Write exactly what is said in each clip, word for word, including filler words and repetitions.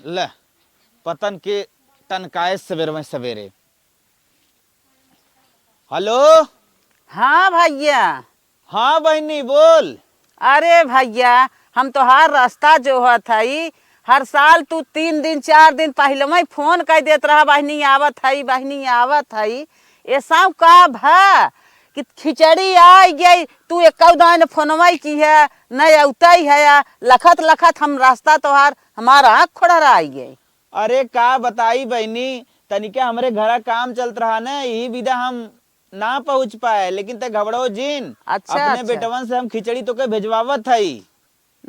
ले, पतन के टनकाए सवेरवे सवेरे। हेलो। हाँ भइया। हाँ बहिनी, बोल। अरे भइया, हम तोहार रस्ता जोहत हई। हर साल तू तीन दिन, चार दिन पहिलवइ फोन कइ देत रहा, "बहिनी आवत हई, बहिनी आवत हई।" ए साउ का भा कि खिचड़ी आइ गई, तू एक्कउ दाइन फोनवइ किहे, न अउतइ हया, लखत लखत हम रस्ता तोहार, हमार आँख खोड़राइ गई। अरे का बताई बहिनी, तनिके हमरे घरा काम चलत रहा न, इही बिदा हम ना पहुँच पाए, लेकिन तैं घबड़ो जिन, अच्छा, अपने अच्छा। बेटवन से हम खिचड़ी तोके भेजवावत हई।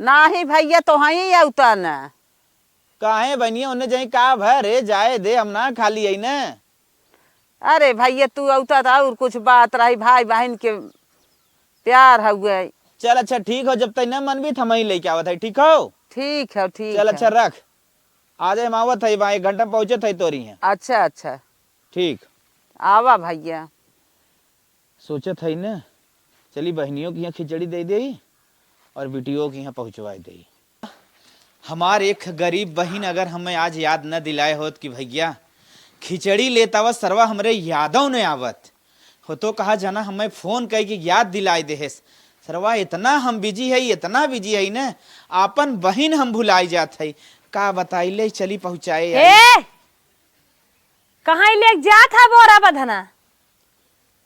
नाहीं भइया, तोहइँ अउता न। काहे बहिनिया, ओने जाई का भा रे, जाए दे, हम ना खाली हई न। अरे भइया, तू अउता त अउर कुछ बात रही, भाई बहिन के प्यार हउए। चल अच्छा ठीक हौ, जब तैं न मनबी त हमहीं लइके आवत हई, ठीक हौ? ठीक हौ, ठीक चल हौ। अच्छा रख, आजे हम आवत हई, बा एक घंटा में पहुँचत हई तोरे इहाँ। अच्छा, अच्छा। ठीक। आवा भइया। सोचत हई न, चली बहिनियो के इहाँ खिचड़ी दइ देई अउर बिटियो के इहाँ पहुँचवाइ देई। हमार एक गरीब बहिन अगर हमें आज याद न दिलाए होत कि भइया खिचड़ी लेत आवा, सरवा हमरे यादउ न आवत। होतो कहा जना हमें फोन कइ के याद दिलाइ देहेस। सरवा एतना हम बिजी हई, एतना बिजी हई न, आपन बहिन हम भुलाइ जात हई। का बताई, ले चली पहुँचाए आई। ए! कहाँ लेके जात ह बोरा बधना?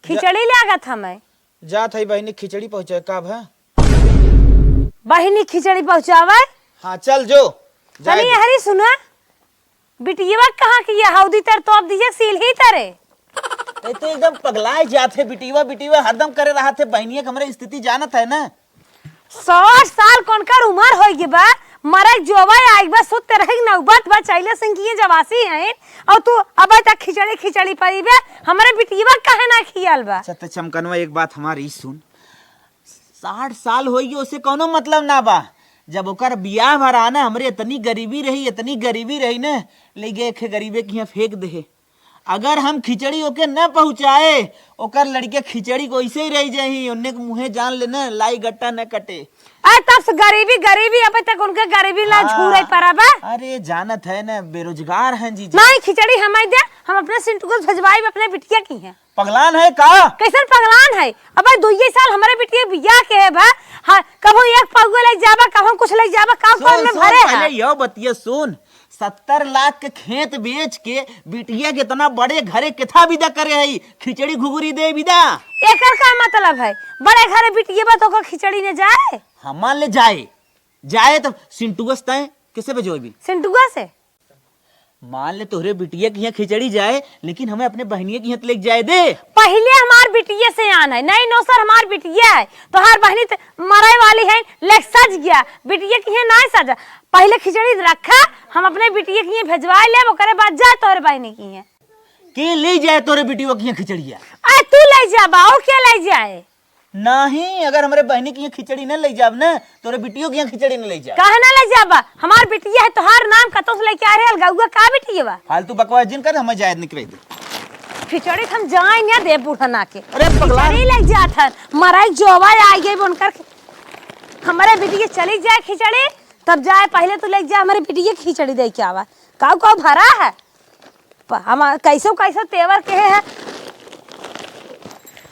जा- खिचड़ी लागत हमें। जात हई बहिनी, खिचड़ी पहुँचाए। का भा? बहिनी खिचड़ी पहुँचावे? हाँ, चल जो, जाए तनी दे। हरी सुना, बिटियवा कहाँ की ये हौदी तर तोप दीजिए सील ही तरे। तैं तो एकदम पगलाए जात है, बिटियवा, बिटियवा हरदम करे रहत है, बहिनिया के हमरे स्थिति जानत है न। साठ साल कौन कर उमर होइ गई बा, मरे जोवा आइ बा, सुत रही नौबत बा, चैले सिंह की ये जवासी हैं, अउर तू अबे तक खिचड़ी, खिचड़ी परी बे, हमरे बिटियवा काहे ना खियाल बा? अच्छा, त चमकनवा, एक बात हमार ई सुन, साठ साल होइ गए, ओसे कौनो मतलब ना बा। जब ओकर बियाह भरा ना, हमरे इतनी गरीबी रही, इतनी गरीबी रही ना, ले गए खे गरीबे के यहाँ फेंक दे। अगर हम खिचड़ी ओके न पहुँचाए, ओकर लड़के खिचड़ी को ऐसे ही रह जाही, ओन्ने के मुँहे जान लेना, लाई गट्टा न कटे। अरे तब से गरीबी, गरीबी, अबे तक उनके गरीबी ना हाँ। झूरे परा बा। अरे जानत है न, बेरोजगार हैं जीजा। नहीं, खिचड़ी हमें दे, हम अपने सिंटू को भेजवाई, अपने बिटिया की हैं। पगलान है का? कैसन पगलान है? अबे दुइये साल हमरे बिटिया बियाह के है बा, हाँ, कभो एक पौवा ले जाबा, कभो कुछ ले जाबा, का सुन, कौन में सुन, भरे पहले है? यो बतिया सुन, सत्तर लाख के खेत बेच के बिटिया के इतना बड़े घरे केथा विदा करे हई, खिचड़ी घुघुरी दे विदा। एकर का मतलब है? बड़े घरे बिटिया बा तो ओकर खिचड़ी ने जाए? हाँ, मान ले जाए, जाए तो सिंटुआ से तैं कैसे भेजोबी? सिंटुआ से? मान ले तोहरे बिटिया के यहाँ खिचड़ी जाए, लेकिन हमें अपने बहनिया के यहाँ तो लेके जाए दे। पहले हमार बिटिया से आन है, नहीं नौसर हमार बिटिया है, तोहार बहनी त मरे वाली है, लेके सज गया, बिटिया के यहाँ नहीं सजा। पहले खिचड़ी रखा, हम अपने बिटिया के यहाँ भेजवा लेब, ओकरे बाद जा तोहरे बहनी के यहाँ। के ले जाए तोरे बिटिया के यहाँ खिचड़िया? अरे तू ले जाबा, और के ले जाए? नहीं, अगर हमरे बहनी के यहाँ खिचड़ी न ले जाब न, तोरे बिटियो के यहाँ खिचड़ी न ले जाब। काहे ना ले जाबा? हमार बिटिया है, तोहार नाम कतौ से लेके आ रहे, अलगौआ का बिटिया बा? फालतू बकवास जिन कर, हमें जायद निकले दे। खिचड़ी हम जाए न दे बूढ़ना के। अरे पगला। खिचड़ी ले जात है, मराई जोवा आई गई बनकर। हमरे बिटिया चली जाए खिचड़ी, तब जाए, पहले तू ले जा हमरे बिटिया खिचड़ी दे के आवा। काऊ काऊ भरा है? प-, हम कैसो कैसो तेवर के है।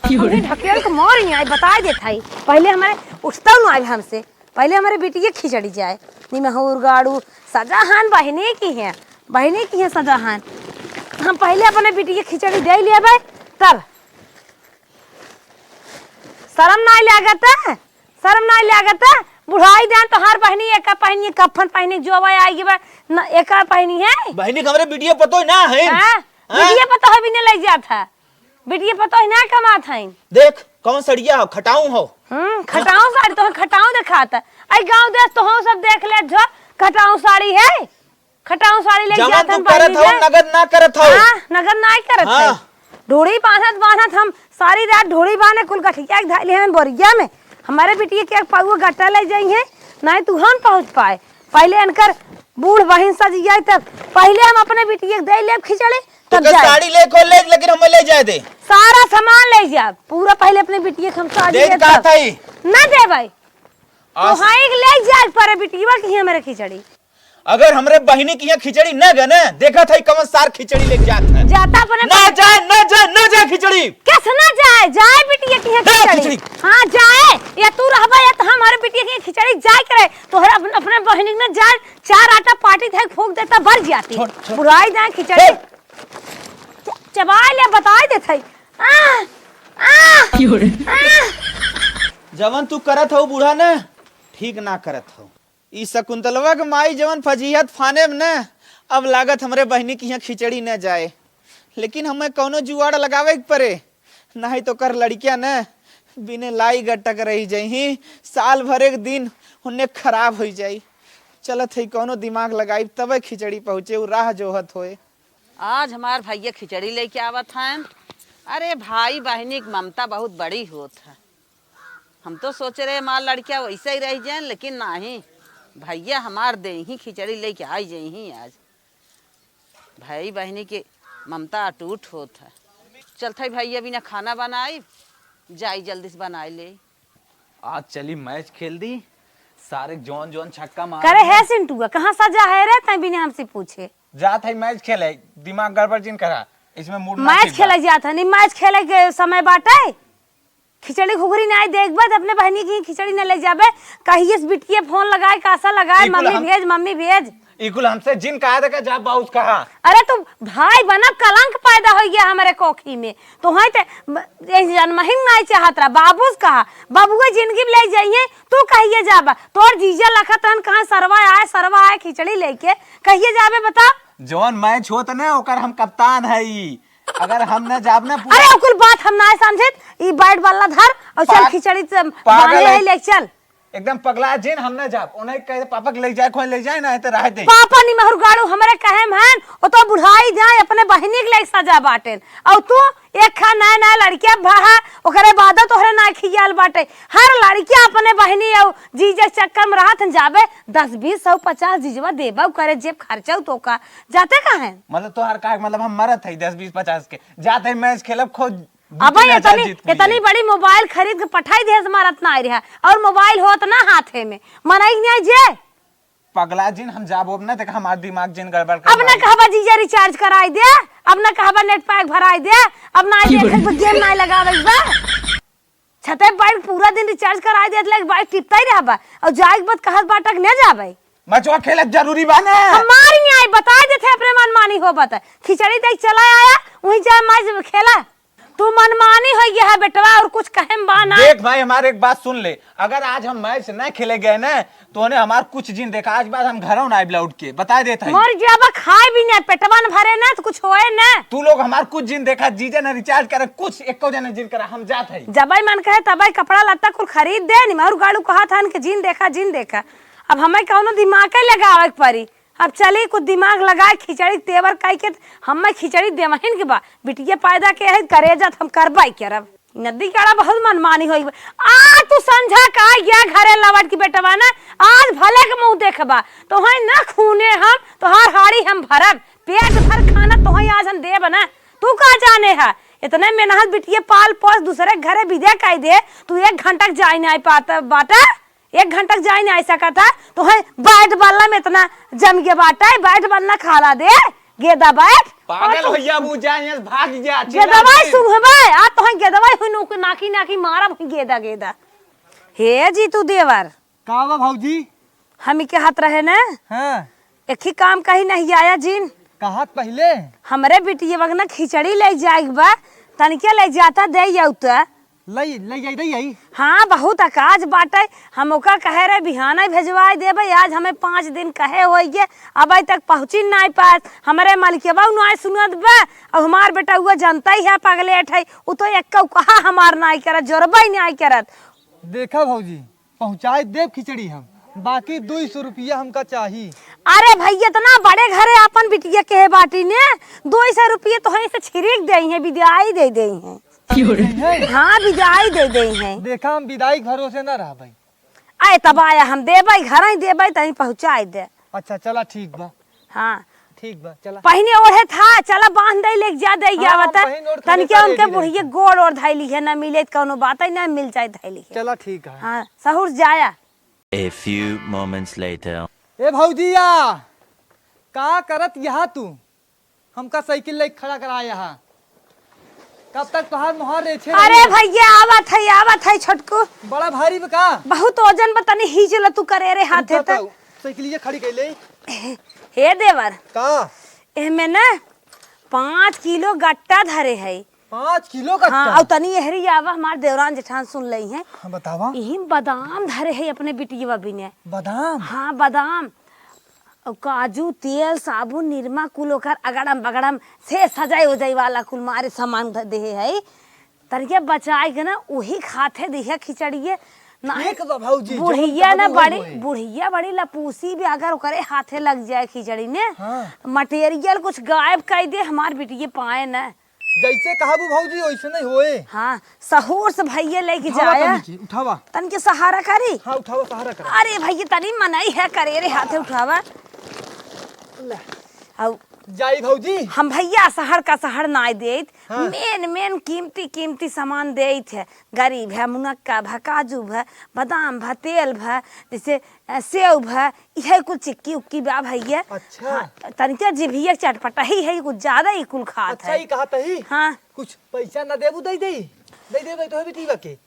हमरे ढकेल के मार ही आई, बताइ देत हई। पहले हमरे उठतौ न आए हमसे, पहले हमरे बिटिया खिचड़ी जाए। निमहूर गाड़ू सजा हन बहिनी की है, बहिनी की है सजा हन। हम पहले अपने बिटिया खिचड़ी दे लेबै, तब शरम नाहीं लागत है? शरम नाहीं लागत है? बुढ़ाई जान तोहार बहिनी एका पहनी, कफन पहनी, जोवा आई गई बा, न एका पहनी है। बहिनी के हमरे बिटिया पतोह ना है। हाँ? हाँ? बिटिया पतोह भी नहीं ले जात है। बिटिया पतोह ना कमात है। देख, कौन सड़िया हो, खटाऊ हो। हम्म, खटाऊ साड़ी तो खटाऊ दिखात है। आई गाँव देश तो हम सब देख ले जो, खटाऊ साड़ी है। खटाऊ साड़ी लेके जवन जात तू हम करत पहली हौ, में। नगद ना करत हौ। हाँ, नगद ना करत हाँ। है। ढोड़ी बांधत बांधत हम सारी रात ढोड़ी बांधे कुल गठिया के धइले हन बोरिया में। हमरे बिटिया के एक पौवा गट्टा ले जाई है, नाहीं तू हम पहुँच पाए। पहले इनकर बूढ़ बहिन सज जाए तब पहले हम अपने बिटिया के दे लेब खिचड़ी, तब तोके जाए। साड़ी ले खोल ले, लेकिन हमें ले जाए दे। सारा सामान ले जाब, पूरा पहले अपने बिटिया के हम साड़ी देख लेब का तब। थाई? ना देबै। आज तो हाँ, एक ले जाए पर बिटिया के ही हमरे खिचड़ी। अगर हमरे बहिनी के यहाँ खिचड़ी न गए न, देखत है कौन सार खिचड़ी लेके जात है। जाता अपने ना बहिनी जाए, ना जाए, ना जाए खिचड़ी। कैसे ना जाए? जाए बिटिया के यहाँ दे खिचड़ी। खिचड़ी। हाँ जाए, या तू रहबा या तो हमारे बिटिया के यहाँ खिचड़ी जाए करे। तोहरे अपन, अपने बहिनी के ना जाए, चार आटा पाटी थे फूंक देता, भर जाती। छोड़, छोड़। बुढ़ाई जाए खिचड़ी। हे। च-, चबाए ले, बताए देत है। आ, आ, क्यों रे? आ। जवन तू करत हो बूढ़ा न, ठीक ना करत हो। ई शकुंतलवा के माई जवन फजीहत फानेब न, अब लागत हमरे बहिनी के यहाँ खिचड़ी न जाए। लेकिन हमें कौनो जुआड़ लगावे के पड़े, नहीं तो कर लड़किया न बिने लाई गटक रही जइही, साल भर एक दिन उन्ने खराब होई जाई। चलत है कौनो दिमाग लगाई तबे खिचड़ी पहुँचे, उ राह जोहत होए। आज हमार भैया खिचड़ी लेके आवत हैं। अरे भाई बहिनी की ममता बहुत बड़ी होत है। हम तो सोचे रहे हमार लड़किया वैसे ही रह जाए, लेकिन नहीं, भैया हमार देही खिचड़ी लेके आई जइही आज। भाई बहिनी के ममता अटूट होत है। चलत है भैया बिना खाना बनाई, जाई जल्दी से बनाई ले। आज चली मैच खेल दी, सारे जौन जौन छक्का मार करे दे। है सिंटुआ, कहाँ सजा है रे तै बिना हमसे पूछे? जात है मैच खेले, दिमाग गड़बड़ जिन करा, इसमें मूड ना मैच ठीक बा। खेले जात है, नहीं मैच खेले के समय बाटे। खिचड़ी घुघरी ना देखबे त अपने बहिनी की खिचड़ी न ले जाबे। कहिए से बिटिया फोन लगाए, कासा लगाए, ई कुल मम्मी हम, भेज, मम्मी भेज। ई कुल हमसे जिन कहा देखा जा बाउस कहा। अरे तू भाई बनब कलंक पैदा हो गया हमारे कोखी में। तो है ते ब-, ये जन्म ही नहीं चाहत रहा। बाबूस कहा, बाबुए जिंदगी में ले जाइए, तू कहिए जाबा। तोर जीजा लखत रहन कहाँ सरवा आए, सरवा आए खिचड़ी लेके, कहिए जाबे बता। जौन मैच होत न ओकर हम कप्तान है ई। अगर हम न जाब न पूरा अरे ओकुल बात हम ना समझित। ई बैट बल्ला धर और चल पाग-, खिचड़ी से पागल बांधे है। है ले चल। एकदम पगला जिन हम न जाब। उन्हें कहे पापा के ले जाए, कोई ले जाए ना तो रह दे। पापा निमहर गाड़ू हमरे कहे में हन, ओ तो बुढ़ाई जाए अपने बहिनी के लेके सजा बाटेन। और तू एक खा नया नया लड़किया भा, ओकरे बाद तोहरे ना खियाल बाटे। हर लड़किया अपने बहिनी और जीजे चक्कर में रहत हन जाबे, दस बीस सौ पचास जीजवा देबा करे जेब खर्चा तो का जाते का है? मतलब तोहार का मतलब हम मरत है दस बीस पचास के, जात है मैच खेलब, खुद दू अबे तीन हजार इतनी, जीत के इतनी लिए। बड़ी मोबाइल खरीद के पठाई दे हमारा इतना आई रहा और मोबाइल होत ना हाथे में, मनई नहीं जे। पगला जिन हम जाबो अब ना, देख हमार दिमाग जिन गड़बड़ कर अब ना डाली। कहबा जीजा रिचार्ज कराई दे, अब ना कहबा नेट पैक भराई दे, अब ना की देखे बोले? गेम ना लगावे बा। छते बैठ पूरा दिन रिचार्ज कराई देत ले, बैठ टिपता ही रहबा। और जाए के बाद कहत बाटक ले जाबे। मचवा खेलत जरूरी बा ना। हमारी नहीं आई, बता देते अपने मनमानी हो बता। खिचड़ी देख चला आया, वहीं जाए मैच खेला। तू मनमानी हो गया है बेटवा, और कुछ कहे में बा ना। देख भाई, हमारे एक बात सुन ले, अगर आज हम मैच न खेले गए ना, तो उन्हें हमार कुछ जिन देखा, आज बाद हम घरों ना आइब लौट के, बता देत हई। मर जाबा, खाए भी ना, पेटवा न भरे ना, तो कुछ होए ना। तू लोग हमार कुछ जिन देखा, जीजे ना रिचार्ज करे, कुछ एको जने जिन करा, हम जात हई। जबै मन कहे तबै कपड़ा लत्ता कुल खरीद दे, निमहर गाड़ू कहा था कि जिन देखा, जिन देखा। अब हमें कौनो दिमाग के लगावे के पड़ी। अब चली कुछ दिमाग लगाए, खिचड़ी तेवर काई के, हमें खिचड़ी देवहिन के बा, बिटिया पैदा के है, करेजा त हम करबै करब। नदी काड़ा बहुत मनमानी होई। आज तू संझा का गया घरे लौट के बेटवा ना, आज भले के मुंह देखबा, तोहई ना खूने हम, तोहार हाड़ी हम भरब, पेट भर खाना तोहई आज हम देब ना। तू का जाने है, इतने मेहनत बिटिया पाल पोस दूसरे के घरे विदा कई दे, तू एक घंटा के जाई ना आई पाता बाटा। एक घंटा के जाई ना आई सकता, तोहई बैट बल्ला में इतना जम गया बाटा, बैट बल्ला खाला दे। गेदा बैठ। पागल और तू भैया, वो जाए, यहाँ से भाग जा, चिल्ला गेदवाई दे। सुंघबे, आ तोहई गेदवाई हुई नोक नाकी नाकी मारब हुई गेदा गेदा। हे जीतू देवर। का बा भौजी? हम के हाथ रहे न। हाँ। एक ही काम कही नहीं आया जिन। कहत पहिले। हमरे बिटिया बगना खिचड़ी ले जाए के बा, तनिके ले जाता दे आउता। लई, लई जाई, दई आई। हाँ, बहुत अकाज बाटे। हम ओका कहे रहे, बिहाने भेजवाए देबे। आज हमें पाँच दिन कहे होइए, अबे तक पहुँची नाई पास। हमरे मलिकवा नाई सुनत बा, और हमार बेटउआ जनता ही है, पगलेट है। उ तो एक्कउ कहा हमार नाई करत, जोरबे नाई करत। देखा भौजी, पहुँचाए देब खिचड़ी हम, बाकी दुई सौ रुपया हमका चाही। अरे भाई, इतना बड़े घरे आपन बिटिया के बाटी ने, दुई सौ रुपया तोहई से छिरिक देइहैं, बिदाई दे देइहैं। क्यों रे? हाँ, बिदाई दे देइहैं। देखा, हम बिदाई के भरोसे ना रहबै। आए तब आया, हम देबै, घरई देबै, तहीं पहुँचाए दे। अच्छा, चला, ठीक बा। हाँ। ठीक बा, चला। पहिने ओढ़े था, चला बांध दे, लेके जा दे, हाँ, आवत है। पहिने ओढ़ के तनिके लेके उनके जाई बुढ़िए रहे। गोड़ ओढ़ धइली है, ना मिले त कौनो बात है, ना मिल जाए धइली है। चला, ठीक है। हाँ, सहूर जाया। A few moments later. ए भौजिया, का करत यहाँ तू? हमका साइकिल लेके खड़ा करा यहाँ। कब तक तोहार मोहार रेछे अरे रही? भैया, आवत है, आवत है छोटकू। बड़ा भारी बा का? बहुत वजन बा, तनी हीच ल तू करेरे हाथे रुका त। तो, साइकिलिया खड़ी कइले। हे देवर। का? एहमे न पाँच किलो गट्टा धरे है। पाँच किलो गट्टा? हाँ, अउ तनी एहरी आवा, हमार देवरान जेठान सुन लई है। हाँ, बतावा। इही बादाम धरे है अपने बिटिया बिने। बादाम? हाँ, बादाम। अउ काजू, तेल, साबुन, निरमा, कुल ओकर अगड़म बगड़म से सजाई उजाई वाला कुल मारे सामान ध-, देहे है। तनिके बचाए के ना, उही खाथे दिहे खिचड़िए। ना, ठीक बा भौजी, जौन बुढ़िया ना कहबू बड़ी, होए। बुढ़िया बड़ी लपूसी भी, अगर ओकरे हाथे लग जाए खिचड़ी ने, हाँ। मटेरियल कुछ गायब कर दे, हमार बिटिये पाए न। जैसे कहबू भौजी, वैसे नहीं होए। हाँ, सहूर से भैया लेके उठावा जाया। तनिके, उठावा। तनिके सहारा करी। हाँ, उठावा, सहारा करा। अरे भैया, तनी मनई है, करेरे हाथे उठावा। ले। अउ जाई भौजी। हम भैया सहर का सहर नाय देत, हाँ। मेन, मेन कीमती, कीमती सामान देत है। गरीब है, मुनक्का भा, काजू भा, बादाम भा, तेल भा, जैसे, अ, सेव भा, इहे कुल चिक्की उक्की बा भैया। अच्छा। हाँ, तनिका जिभिया चटपटा ही है, कुछ ज्यादा ही कुल खात अच्छा, है। ई कहत ही? हाँ। कुछ पैसा ना देबू, दे दे, दे दे भाई, तोहे भी ठीक बाके।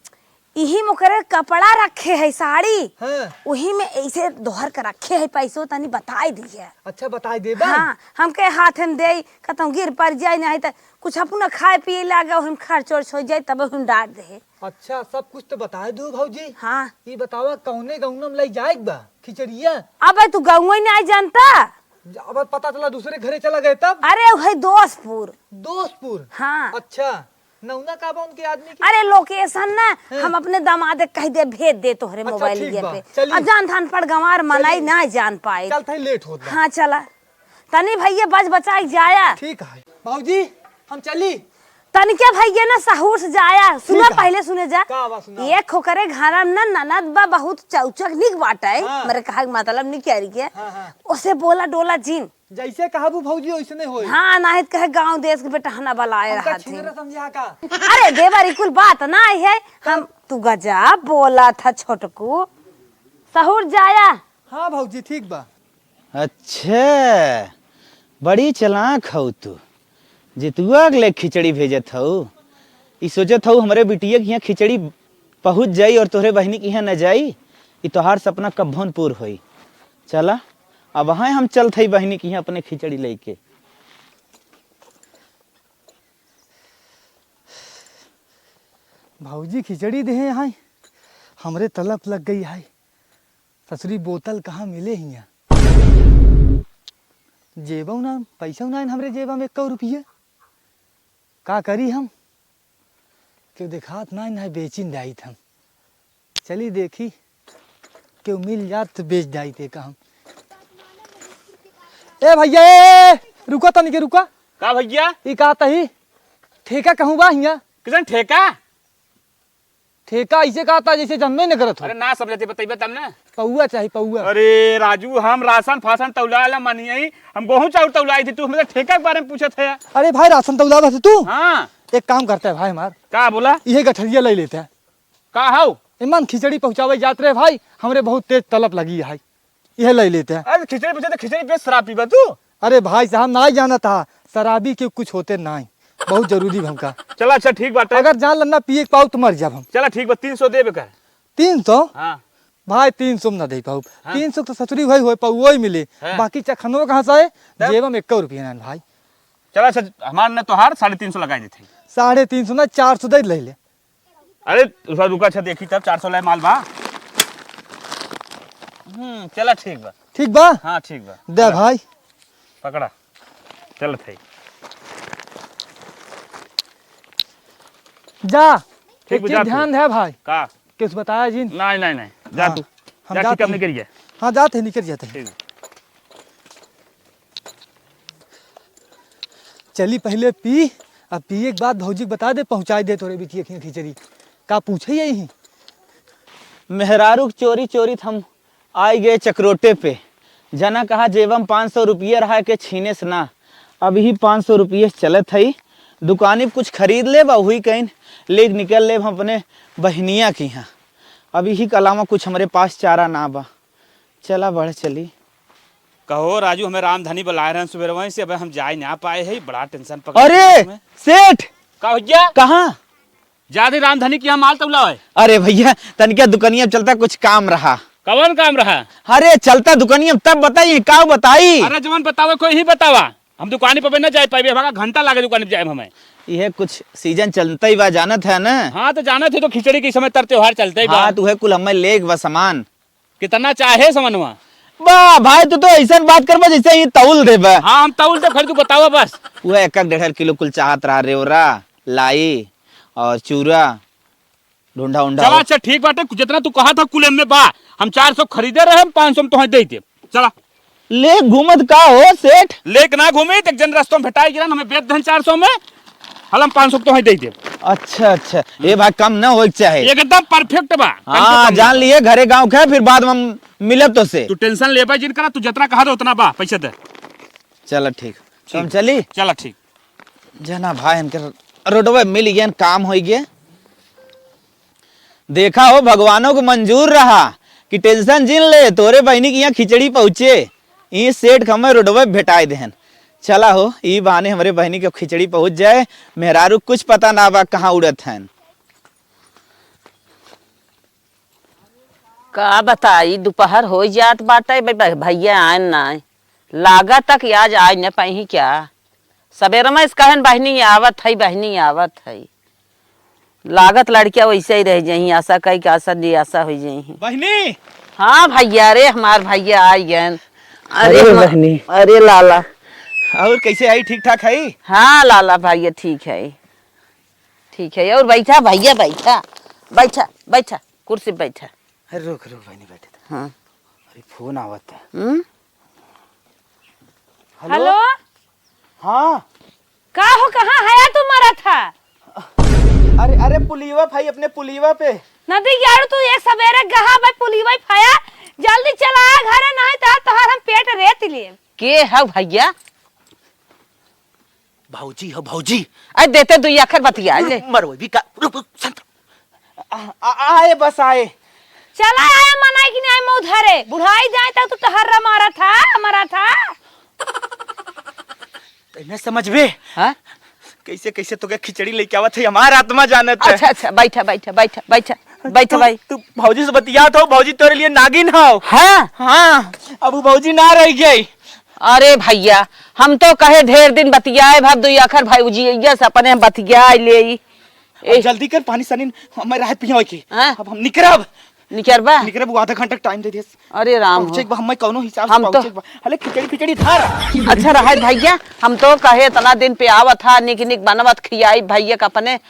इही में ओकरे कपड़ा रखे है, साड़ी। हाँ। उही में ऐसे दोहर के रखे है, पैसो तनी बताई दी है। अच्छा, बताई देबा? हाँ, हमके हाथ में दे, कहता हूँ गिर पड़ जाए, नहीं तो कुछ अपना खाए पिए लागे, हम खर्च वर्च हो जाए, तब हम डांट दे। अच्छा, सब कुछ तो बताए दू भौजी। हाँ। ई बतावा, कौने गौना में लाई जाए बा खिचड़िया? अबे तू गौवा ही नहीं जानता। अब पता चला दूसरे घरे चला गए तब? अरे, वही दोस्तपुर। दोस्तपुर? हाँ। अच्छा, नौना का बा उनके आदमी के? अरे, location ना, हाँ। हम अपने दामाद के कह दे, भेज दे तोहरे अच्छा, मोबाइल ठीक ये बा, पे। चली। अब जान धान पड़ गंवार मनाई चली। ना जान पाए। चल, थई लेट होत बा। हाँ, चला। तनी भैया बच बचाई जाया। ठीक है। भौजी, हम चली। तनिके भैया ना सहूर से जाया। सुना ठीक है। पहले सुने जा। का बा सुना? एक होकरे घरा में ना ननद बा बहुत चौचक निक बाटे। हाँ। मेरे कहा के मतलब निक कह रही है। हाँ, हाँ। उसे बोला डोला जिन। जैसे कहबू भौजी वैसने होई। हाँ, नाहित कहे गाँव देश के बेटा हना बलाए हमका रहत है। छिनरा समझा का? अरे देवर, ई कुल बात ना है। हम, तू गजब बोला था छोटकू। सहूर जाया। हाँ भौजी, ठीक बा। अच्छा, बड़ी चालाक हऊ तू। जितुआ के ले खिचड़ी भेजत हऊ। ई सोचत हऊ हमरे बिटिया के यहाँ खिचड़ी पहुँच जाई और तोहरे बहिनी के यहाँ न जाई। ई तोहार सपना कब्बो न पूर होई। चला, अब हाँ हम चलत हई बहिनी के यहाँ अपने खिचड़ी लेके। भौजी खिचड़ी देहे हैं, हमरे तलब लग गई है। ससुरी बोतल कहाँ मिले हियाँ? जेबौ ना, पैसौ ना हमरे जेबा में एक्कौ रुपया। का करी हम? केहू देखात ना, ना बेचिन जाइत हम। चली देखी, केहू मिल जात तो बेच जाइत है का हम। ए भैया, ए, ए, रुका तनिके रुका। का भैया? ई का तही? ठेका कहूँ बा हियाँ? किसन ठेका? ठेका ऐसे कहता जैसे जनबे न करत हो। अरे ना समझते, बतइबे तब ना। पौआ चाही, पौआ। अरे राजू, हम राशन फासन तौला वाला मानिए, हम गेहूं चाउर तौलाई थी, तू हमसे ठेका के बारे में पूछत है। अरे भाई, राशन तौला बस तू। हाँ। एक काम करता है भाई हमार। का बोला? इहे गठरिया ले लेते हैं। का हौ? इमान खिचड़ी पहुँचावे जात रहे भाई, हमरे बहुत तेज तलब लगी है। यह ले लेते हैं। अरे खिचड़ी पूछे तो खिचड़ी पे शराब पीबा तू? अरे भाई साहब, नाहीं जानत हा, शराबी के कुछ होते नाहीं, बहुत जरूरी हमका। चला अच्छा ठीक बाटे। अगर जान लन्ना पिए के पाऊ तो मर जाब हम। चला ठीक बा, तीन सौ देबे का? तीन सौ? हाँ। भाई तीन सौ में ना दे पाऊ। हाँ। तीन सौ तो ससुरी भाई होए पाऊ, वही मिले। हाँ। बाकी चखनो कहाँ से आए? तब? जेब में एक्को रुपया ना भाई। चला अच्छा, हमार ना तोहार साढ़े तीन सौ लगाई देते हैं। साढ़े तीन सौ ना, चार सौ दे ले ले। अरे, रुका, रुका, अच्छा, देखी तब, चार सौ लाए माल बा। हम्म, चला, ठीक बा। ठीक बा? हाँ, ठीक बा। दे चला। भाई। पकड़ा। चलत है। जा। ठीक एक बा, चीज जा तू। ध्यान दे भाई। का? कुछ बताया जिन? नहीं, नहीं, नहीं। जा हाँ, तू। हम जा, जात ठीक है, ही। निकल गया। हाँ, जात है, निकल जाते हैं। ठीक। चली पहिले पी, अब पिए के बाद भौजी के बता दे, पहुँचाई दे तोरे बिटिया के खिचड़ी। का पूछे यही? मेहरारू के चोरी चोरी त हम आई गए चकरोटे पे। जना कहा जेबम पाँच सौ रुपये रहा के छीने से ना। अब ही पाँच सौ रुपये चलत हई, दुकानी पे कुछ खरीद लेब, वही कहीं लेके निकल लेब हम अपने बहिनिया के यहाँ। अब यही के अलावा कुछ हमरे पास चारा ना बा। चला बढ़ चली। कहो राजू, हमें रामधनी बुलाए रहन सुबेरवा से, अबे हम जाए ना पाए है, बड़ा tension पकड़ अरे, लिया हमें। सेठ! का हो गया? कहाँ? जाते रामधनी के यहाँ माल तौला है। अरे भैया, तनिका दुकनिया पे चलता, कुछ काम रहा। कौन काम रहा? अरे चलता दुकनिया पे, तब बताई, का बताई? अरे जवन बतावे कोई ही बतावा, हम दुकानी पे ना जाए पाइबे, हमारा घंटा लागे दुकानी पे जाए में हमें। यह कुछ season चलता ही बा, जानत है ना? हाँ तो जानत है, तो खिचड़ी के समय तर त्योहार चलते ही बा। हाँ तो वह कुल हमें लेके बा सामान। कितना चाहे समनवा? बा भाई, तू तो ऐसन बात करबा जैसे ही तौल देबा। हाँ, हम तौल दे, फिर तू बतावा बस। वह एक एक डेढ़ किलो कुल चाहत रहा, रेवरा, लाई और चूरा, ढूंढा उंढा चला, हो। अच्छा, ठीक बाटे, जितना तू कहा था कुल एमे बा। हम चार सौ खरीदे रहे, हम पाँच सौ में तोहे दे दे। चला। ले घूमत का हो सेठ? लेके ना घूमी, एक जन रस्तों में भेटाई गिरन, हमें बेच दहन चार सौ में, हल हम पाँच सौ तो ही दे देब। अच्छा, अच्छा। ए भाई, कम ना होए के चाहे। एकदम perfect बा। हाँ, जान लिए घरे गाँव के, फिर बाद में हम मिलब तो से। तू tension लेबे जिन करा, तू जितना कहा दे उतना बा, पैसा दे। चला ठीक। तो हम ठीक। चली? चला ठीक। जना भाई, इनके रोडवे मिल गए, काम होई गए। देखा हो, भगवानों को मंजूर रहा कि tension जिन ले, तोरे बहिनी के यहाँ खिचड़ी पहुँचे। ई सेठ के हमें रोडवे भेटाए देहन। चला हो, ई बहाने हमरे बहिनी के खिचड़ी पहुँच जाए। मेहरारू कुछ पता ना बा कहाँ उड़त हन। का बताई, दुपहर हो जात बाटे, ब-, ब-, भैया आएन ना। लागत कि आज आए न पाई क्या? सबेरे में इस कहन, "बहिनी आवत है, बहिनी आवत है।" लागत लड़किया वैसे ही रह जाई, आशा कई के आशा निराशा हो जाई। बहिनी! हाँ भैया, अरे हमार भैया आई गन। अरे अरे मा-, बहिनी। अरे लाला। और कैसे आई, ठीक ठाक है? हाँ लाला भैया, ठीक है, ठीक है। और बैठा भैया, बैठा, बैठा, बैठा, कुर्सी पे बैठा। अरे रुक, रुक बहिनी, बैठे थे। हाँ। अरे फोन आवत है। हम्म? हेलो? हेलो? हाँ। का हो, कहाँ हया तू मरत हा? अरे, अरे, पुलिवा भाई, अपने पुलिवा पे। नदी यार, तू एक सबेरे गहा भाई पुलिवा ही फाया, जल्दी चला आ घरे, नहीं तो तोहार हम पेट रेत लेब। के हौ भैया? भौजी हो, भौजी। अरे देते दुई अखर बतिया ले। मरवई भी का, रुक, रुक, शांत। आ, आ, आए, बस आए। चला आया मनाई कि नहीं, मुँह धरे। बुढ़ाई जाए तक तू टहर्रा मारा था, मारा था। तै न समझबे। हाँ? कैसे, कैसे तोके खिचड़ी लेके आवत है, हमार आत्मा जानत है। अच्छा, अच्छा, बैठा, बैठा, बैठा, बैठा, बैठा तू, भाई। तू भौजी से बतियात हो, भौजी तोरे लिए नागिन हो। हाँ? हाँ, अब वो भौजी ना रह गई। अरे भैया, हम तो कहे ढेर दिन बतियाए, भाव दुई आखर भौजी अइया से अपने हम बतियाए ले। अब ए- जल्दी कर, पानी सनी, हमें राहत पियावे की। हाँ? अब हम निकरब। निकरबा? निकरब, वो आधा घंटा टाइम दे दिस। अरे राम पहुँचे हो। एक बार हमें कौनो हिसाब से हम तो पहुँचे एक बार। हले खिचड़ी, खिचड़ी धर। अच्छा रहा भैया, हम तो कहे इतना दिन पे आवत हा, निक निक बनवत खियाई भैया का अपने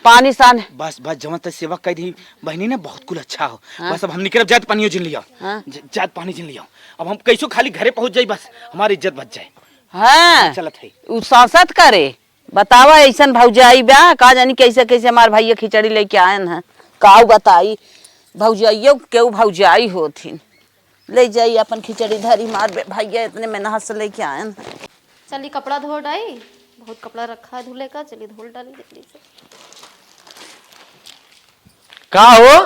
पानी सान। बस, बस, जवन तक सेवा कह दी बहनी ने, बहुत कुल अच्छा हो। हाँ। बस अब हम निकरब, जात पानी जिन लिया। हाँ। ज-, जात पानी जिन लिया। अब हम कैसो खाली घरे पहुँच जाई, बस हमारी इज्जत बच जाए। हाँ। चलत है। उ सासत करे। बतावा, ऐसन भौजाई बा, का जानी कैसे कैसे हमार भैया खिचड़ी लेके आयन है। काऊ बताई, भौजाइयो केहू भौजाई होथिन। ले जाई अपन खिचड़ी धरी, मार बे भैया इतने मेहनत से लेके आयन है। चली कपड़ा धो डाई, बहुत कपड़ा रखा है धुले का, चली धो डाली जल्दी से। का हो,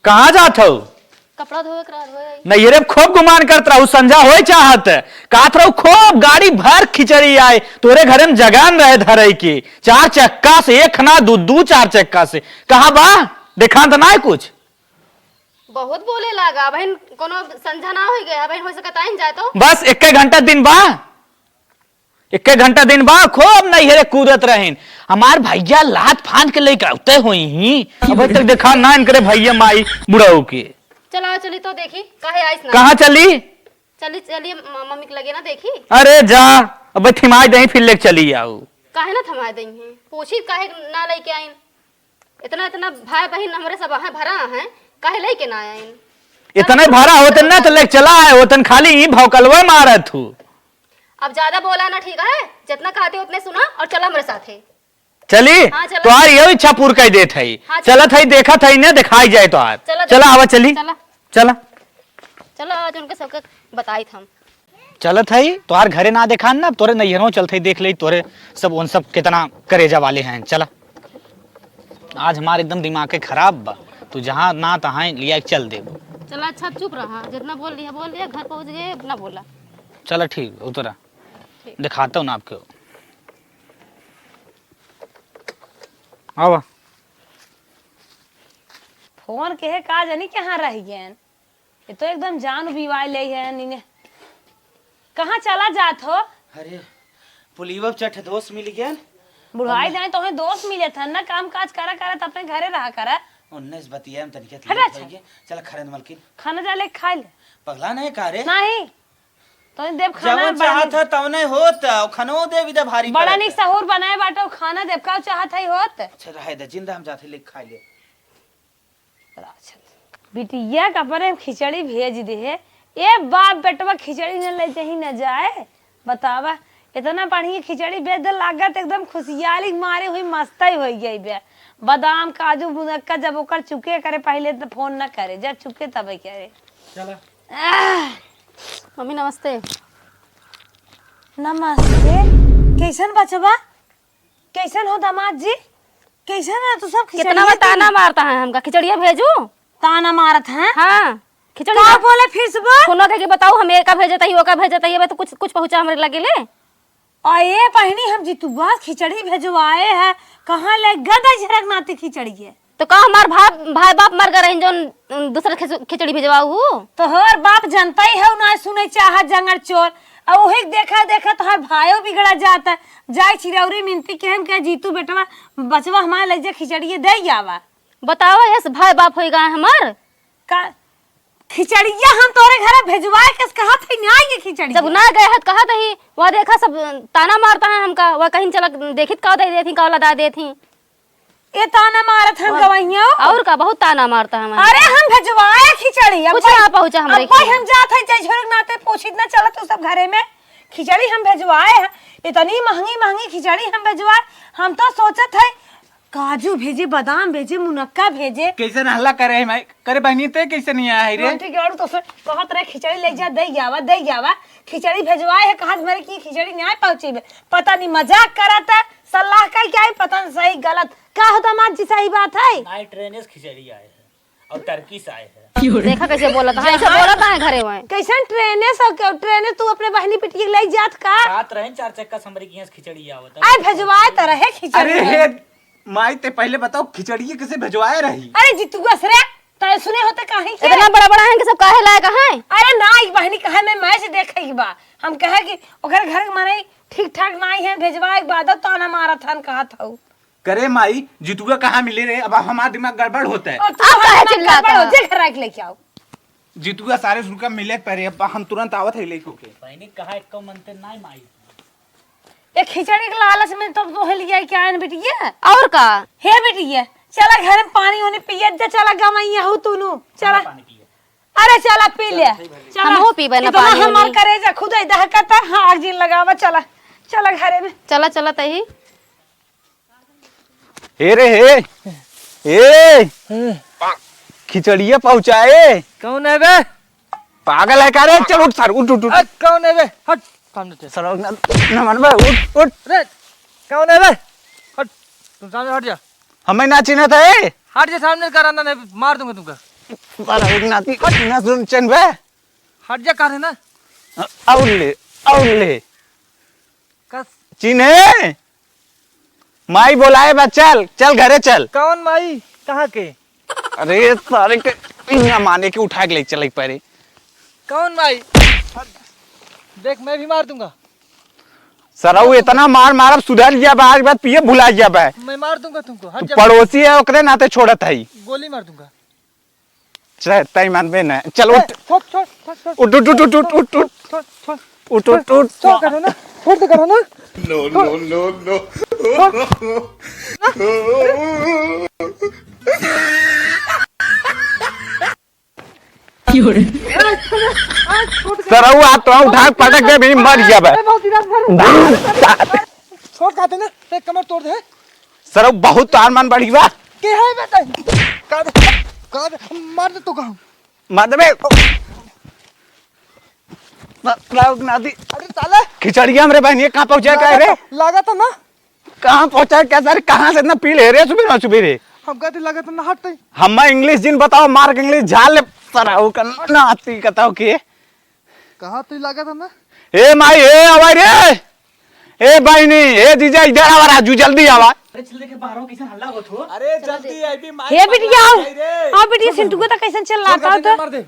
कहाँ जात हो? कपड़ा धोवे के रहा, धोए आई। नैहरे में खूब गुमान करत रहू, संझा होए चाहत। कहत रहू खूब गाड़ी भर खिचड़ी आए, तोरे घरे में जगान रहे धरे के। चार चक्का से, एक ना दू, दू चार चक्का से। कहाँ बा? देखान त ना है कुछ। बहुत बोले लागा, अबहिन कोनो संझा ना होई गए, अबहिन हो सकत आइन जाए तो। बस एक घंटा दिन बा। एक्के घंटा दिन बा, खूब नैहरे कूदत रहिन। हमार भैया लात फांद के लेके आवते होई ही। अबे तक देखा ना इनकरे भैया माई बुढ़ऊ के। चलाओ, चली तो देखी, काहे आइस ना। कहाँ चली? चली, चलिए, म-, मम्मी के लगे ना देखी। अरे जा, अबे थिमाई दही फिर लेके चली आऊ। काहे ना थमाए दही है? पूछी काहे ना लेके आइन? इतना, इतना भाई बहिन हमरे सब हैं, भरा हैं, काहे लेके ना आइन? इतने भरा होतन ना तो लेके चला आए होतन, खाली ई भौकलवा मारत हूँ। अब ज्यादा बोला ना, ठीक है? जितना कहते उतने सुना और चला हमरे साथे। चली? हाँ, चला। तोहार यही इच्छा पूर कर देत है। हाँ, चला। चलत है, देखत है, इन्हें दिखाई जाए तोहार। चला, चला, देखा। आवा, चली। चला। चला। चला, आज उनके सबके बताई हम। चलत है, तोहार घरे ना देखान ना, तोरे नैहरों चलत है, देख ले, तोरे सब, उन सब कितना करेजा वाले हैं। चला। आज हमार एकदम दिमाग के खराब बा। तू जहाँ ना तहाँ लिया के चल देबो। चला, अच्छा, चुप रहा। जितना बोल लिया, बोल लिया, घर पहुँच गए, अपना बोला। चला ठीक, उतरा। ठीक। दिखाता हूँ ना आपको। आवा। फोन के है का जानी कहाँ रह गए। ये तो एकदम जान उबिवाए ले है नीने। कहाँ चला जात हो? अरे, पुलिवा पे चढ़ दोस्त मिल गया। बुढ़ाई अब जाए तो हमें दोस्त मिले था ना, काम काज करा करा तो अपने घरे रहा करा। उन्नीस बतिया में तनिक हट, लेट अच्छा। हो गया। चला खरंद मलकिन। खाना जा ले खा ले। पगला नहीं का रे? नहीं। तो देव खाना जवन चाहत बना है तवने होत, और खानो देव इधर भारी बड़ा पड़त निक है। सहूर बनाए बाटे, खाना देव का चाहत है होत। अच्छा रहे दे, जिंदा हम जाते ले खा ले। बिटिया का अपने खिचड़ी भेज दे है। ए बाप, बेटवा खिचड़ी न ले जाही न जाए। बतावा, इतना बढ़िया खिचड़ी भेज दे, लागत एकदम खुशियाली मारे हुई मस्ता ही हो गई बे। बादाम, काजू, मुनक्का जब ओकर चुके करे, पहले तो फोन न करे, जब चुके तब करे। चला। आह! मम्मी नमस्ते। नमस्ते। कैसन बचवा? कैसन हो दामाद जी? कैसन है तू सब खिचड़िया कितना बार ताना मारता है हमका, खिचड़िया भेजू? ताना मारत हैं? हाँ, खिचड़ी का बोले फिर से बोल? फोनो करके बताऊ, हम एका भेजत हई, ओका भेजत हई, अब तो कुछ, कुछ पहुँचा हमरे लगे ले। अये बहिनी, हम जितुआ खिचड़ी भेजवाए है, कहाँ ले गदा झरक नाती खिचड़ी है? तो का हमार भाई, भाई बाप मर गए रहिन जौन दूसरा खिच-, खिचड़ी भेजवाऊ हु? तोहर बाप जनता ही है, ना सुने चाहत जंगल चोर। अब वही देखा देखा तोहर भाइयों बिगड़ा जाता है। जाए चिरौरी मिनती के हम कहे, "जीतू बेटवा, बचवा हमारे ले जा खिचड़ी दे आवा।" बताओ, यस भाई बाप होई गए हमार। का खिचड़िया हम तोरे घरे भेजवाए के कहत हई, ना आई के खिचड़िया। जब ना गए हत कहत हई, वह देखा सब ताना मारता है हमका, वह कहीं चला देखित का दे देती, का वाला दा देती। ए ताना मारत हम और गवैया। और का बहुत ताना मारता है हमारे। अरे हम भेजवाए खिचड़ी, अब कुछ भाई, ना पहुँचा हमरे अब भाई खिचड़ी। हम जात है जय झोरक नाते पूछित ना चलत तू सब घरे में। खिचड़ी हम भेजवाए हैं, इतनी महंगी महंगी खिचड़ी हम भेजवाए। हम तो सोचत है काजू भेजे, बादाम भेजे, मुनक्का भेजे। कैसन हल्ला करे है माई? करे बहनी ते कैसे नहीं आया है रे? रोटी के और तो से कहत रहे खिचड़ी ले जा, दे आवा, दे आवा। खिचड़ी भेजवाए है, कहा मेरे की खिचड़ी नहीं आए पहुँची बे। पता नहीं मजाक करत है, सलाह का क्या है, पता नहीं सही गलत। का होता माँ जी, सही बात है? नाई ट्रेन से खिचड़ी आए है और टर्की से आए है। देखा कैसे बोलत है, ऐसे बोलत है घरे में। कैसन ट्रेन से, क्यों ट्रेन से तू अपने बहनी बिटिया के ले जात का? सात रहे चार चक्का से हमरे की यहाँ से खिचड़ी आवत है। आए भेजवाए तो रहे खिचड़ी। अरे हे माई, ते पहले बताओ खिचड़ी कैसे भेजवाए रही? अरे जितुआ से रे, तय सुने होते काहे के? इतना बड़ा बड़ा है कि सब काहे लायक है? अरे ना, ई बहनी कहे मैं मैच देखे के बा। हम कहे कि ओकर घर के मनई ठीक ठाक नाई है, भेजवाए के बाद ताना मारत हन कहत हऊ। करे माई, जितुआ कहाँ मिले रे? अब हमार दिमाग गड़बड़ होता है। और तू अब काहे हमार दिमाग चिल्लाता गड़बड़ हो, है? जे घर आके लेके आओ। जितुआ सारे सुनका मिले परे, अब हम तुरंत आवत है लेके ओके। बहनी कहा एक मनते नाई माई। ए खिचड़ी के लालच में तब तोहे लिया के आयन बिटिया। और का? हे बिटिया, चला घर में पानी ओनी पियत जा, चला गवैया हो तूनू, चला। पानी पिए। अरे चला पी ले। चला। हमहू पीबे ना इतना पानी हमार ओनी। करेजा खुदे दहकता, हाँ, आग जिन लगावा, चला। चला घरे में। चला, चला तही। हे रे हे, ए, खिचड़िया पहुँचाए। कौन है बे? पागल है का रे? चल उठ सर, उठ, उठ, उठ। अ, कौन है बे? हट, सामने से। सर, न, न मन बे, उठ, उठ। रे, कौन है बे? हट, तुम सामने हट जा। हमें ना चिन्हत है। हट जा सामने से, नहीं मार दूंगा तुमका। साला एक नाती, ना सुन चैन बे। हट जा, कहा है ना? और ले, और ले। कस। चिन्हे? माई बोलाए बा, चल, चल घरे चल। कौन माई? कहाँ के? अरे सारे के, इहाँ माने के उठा के ले चले परे। कौन माई? देख, मैं भी मार दूंगा। सरऊ इतना मार मारब, सुधर गया बा, आज बाद पिए भुला गया बा। मैं मार दूंगा तुमको, हट तू जा। पड़ोसी है, ओकरे नाते छोड़त है। गोली मार दूंगा। चल, तई मानबे ना। चल, ए, उठ। छोड़, छोड़, छोड़, छोड़। उठ, उठ, उठ। छोड़, छोड़। उठ, उठ, उठ। छोड़, करो ना। छोड़ दे, करो ना। No, no, no, no। छोड़। सरऊ, आ तो उठा के पटक दे, भी मर गया बे। ए, बहुत इधर, इधर। छोड़, कहते ना, एक कमर तोड़ दे। सरऊ, बहुत तार मान बढ़ी बा। के है बे तै? का दे, का दे, मार दे तो कहूँ। मार दे बे। रा-, राउत नाती। अरे साले। खिचड़िया हमरे बहनिया कहाँ पहुँचा का रे? लागत है ना। कहाँ पहुँचा क्या सर? कहाँ से इतना पीले रे सुबह ना सुबह रे? हम कहते लागत है ना हट तै। हम्मा English जिन बताओ, मार के English झाल ले सरऊ का नाती कताओ के। कहाँ तू लागत है ना? ए माई, ए आवा रे। ए बहिनी, ए जीजा, इधर आवा राजू, जल्दी आवा। अरे चल देखे बाहर कैसन हल्ला होत हो। अरे जल्दी आई भी माई, हे बिटिया, आओ। आई रे। आओ बिटिया, सिंटू को तो कैसन चिल्लाता हो तो। मार दे।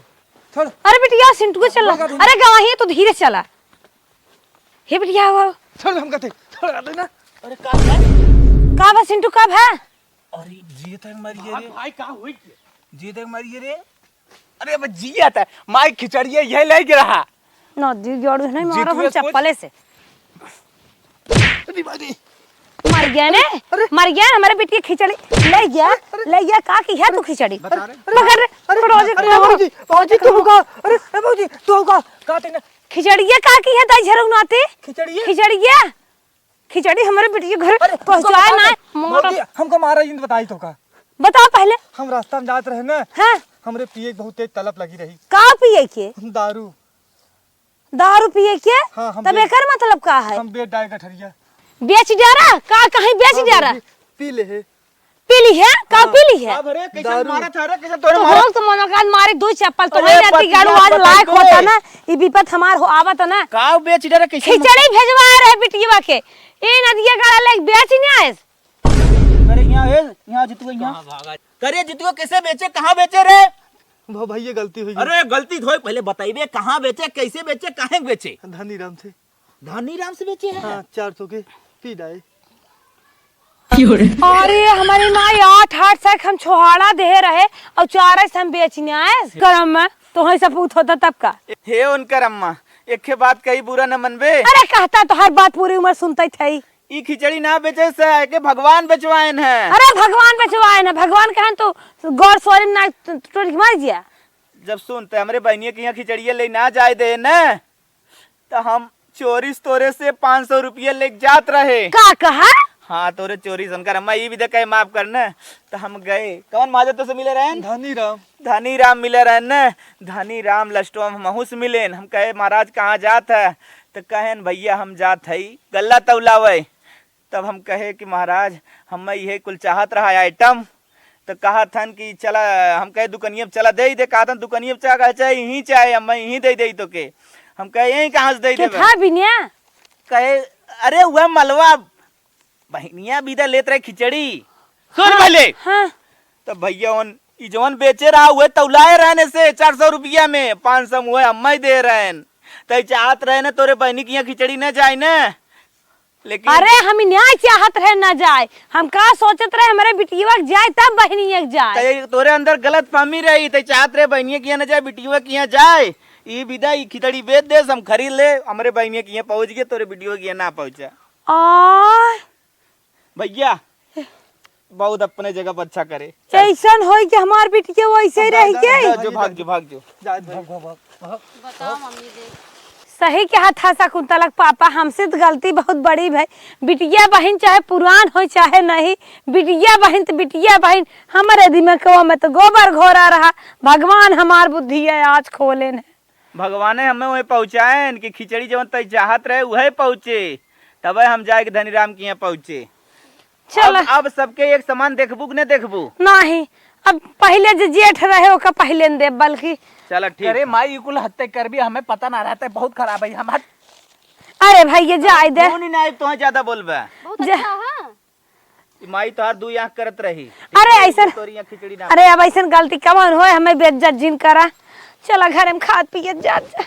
छोड़। अरे बिटिया, सिंटू को चिल्ला। अरे गवाही तो धीरे चला। हे बिटिया, आओ, आओ। छोड़, हम कहते, छोड़ दे ना। अरे का है? का बा सिंटू, का बा? अरे जिए तक मरिए रे। भाई का होई के? जिए तक मरिए रे। अरे अब जिया था, माई खिचड़िया यही ले गिरा। ना दी जोड़ू नहीं मारो हम चप्पले से। अरे माई रे। मर गया ने? अरे। मर गया, हमारे बेटी की खिचड़ी ले गया, अरे। ले गया, का की है तू खिचड़ी? बता रे। पकड़ रे, अरे, रोज अरे, बाबूजी, बाबूजी, तू का? अरे, ए बाबूजी, तू का? का तेने? खिचड़िया का की है, दाई झरऊ नाते? खिचड़िया? खिचड़िया? खिचड़ी हमारे बेटी के घर अरे, पहुंचवाए ना, मारो। भौजी, हमको मारा, इन बताई तो का? बताओ पहले। हम रास्ता में जात रहे ना, हाँ। हमरे पिए के बहुत तेज तलब लगी रही। का पिए के? दारू। दारू पिए के? हाँ, हम तब बेच एकर मतलब का है? हम बेच डाए गठरिया। बेच डारा? का कहीं बेच हाँ, डारा? भौजी, पी ले है। पी ली है? का हाँ। पी ली है? अब रे, कैसे दारू। मारा था रे, कैसे तोरे तो मारा? हो तो मनोकान मारे दो चप्पल तो अरे, है ना, बतिया गाड़ू आज बताई लायक दे। होता ना, ई विपत हमार हो आवत ना। का बेच डारा, कैसे खिचड़ी भेजवा रहे बिटिया के। ए नदिया गाड़ा ले बेच नहीं आए। अरे यहाँ है, यहाँ जितुआ यहाँ। कहाँ भागा? करे जितुआ कैसे बेचे, कहाँ बेचे रे? भो भैया गलती हुई। अरे गलती होई, पहले बताइबे कहाँ बेचे, कैसे बेचे, काहे के बेचे? धनीराम से। धनीराम से बेचे है? हाँ, चार सौ के पी डाए। अरे हमारी माई आठ आठ सौ के हम छोहाड़ा दे रहे और चार सौ हम बेचने आए करम में, तो वहीं से पूत होता तब का? हे उनकर अम्मा, एक बात कही बुरा न मनबे। अरे कहता तो हर बात पूरी उम्र सुनते थे। ई खिचड़ी ना बेचे से एके भगवान बेचवाएन है। अरे भगवान बेचवाएन है, भगवान कहन तो गौर सोरे ना टोरी के मार जिया। जब सुनते हमरे बहनिया के यहाँ खिचड़िया ले ना जाए दे न, तो हम चोरी से तोरे से पाँच सौ रुपया लेके जात रहे। का कहा? हाँ, तोरे चोरी से उनकर अम्मा ई भी दे कहे माफ करने, तो हम गए। कौन महाजन तो से मिले रहन? धनीराम। धनीराम मिले रहन न, धनीराम लस्टो में हमहू से मिलेन। हम कहे महाराज कहाँ जात है? तो कहेन भैया हम जात हई गल्ला तौलावे। तब हम कहे कि महाराज, हम इहे कुल चाहत रहा आइटम, तो कहत हन कि चला, हम कहे दुकनिया पे चला दे दे, कहत हन दुकनिया पे चला, कहे चाहे यहीं चाहे हम यहीं दे दे तो के, हम कहे यहीं कहाँ से दे के देबे? था बिनिया? कहे अरे वह मलवा बहनिया बिदा लेत रहे खिचड़ी। सुन हाँ, पहले। हाँ। तो भैया उन ई जवन बेचे रहा उहे तौलाए रहने से चार सौ रुपया में, पाँच सौ में उहे अम्मा ही दे रहन। तई चाहत रहे न तोरे बहनी की यहाँ खिचड़ी न जाए न, लेकिन अरे, हम न्याय चाहत रहे ना जाए, हम का सोचत रहे, हमरे बिटिया के जाए, तब बहिनिया के जाए। तई तोरे अंदर गलत फहमी रही, तई चाहत रहे बहिनिया के यहाँ ना जाए, बिटिया के यहाँ जाए। ई बिदा, ई खिचड़ी बेच देस, हम खरीद ले, हमरे बहिनिया के यहाँ पहुँच गए, तोरे बिटिया के यहाँ ना पहुँचा। आ भैया, बहुत अपने जगह पर अच्छा करे। ऐसन होई कि हमार बिटिया वैसे ही रह के। जो, जो, भाग जो, भाग जो। जा, भाग, भाग, भाग। बताओ मम्मी जी। सही कहा था शकुंतला के पापा, हमसे तो गलती बहुत बड़ी भई। बिटिया बहिन चाहे पुरान होई चाहे नहीं, बिटिया बहिन तो बिटिया बहिन। हमरे दिमागवा में तो गोबर घोरा रहा। भगवान हमार बुद्धि है आज खोलेन है। भगवाने हमें वहीं पहुँचाएन कि खिचड़ी जवन तई चाहत रहे उहे पहुँचे, तबे हम जाए के धनीराम के यहाँ पहुँचे। चल। अब, अब सबके एक समान देखबू कि नहीं देखबू? नहीं, अब पहले जे जेठ रहे ओका पहले न देब बल्कि। चल ठीक अरे है। माई, ई कुल हत्ते करबी, हमें पता ना रहता है, बहुत खराब है हम हट। अरे भाई ये जाए दे। कौन ही ना तोहे ज्यादा बोलबे। बहुत जा। अच्छा है। ई माई तोहार दू आँख करत रही। अरे ऐसन, तोरी यहाँ खिचड़ी ना अरे अब ऐसन गलती कवन होए, हमें बेइज्जत जिन करा। चला घरे में खात पियत जात जा।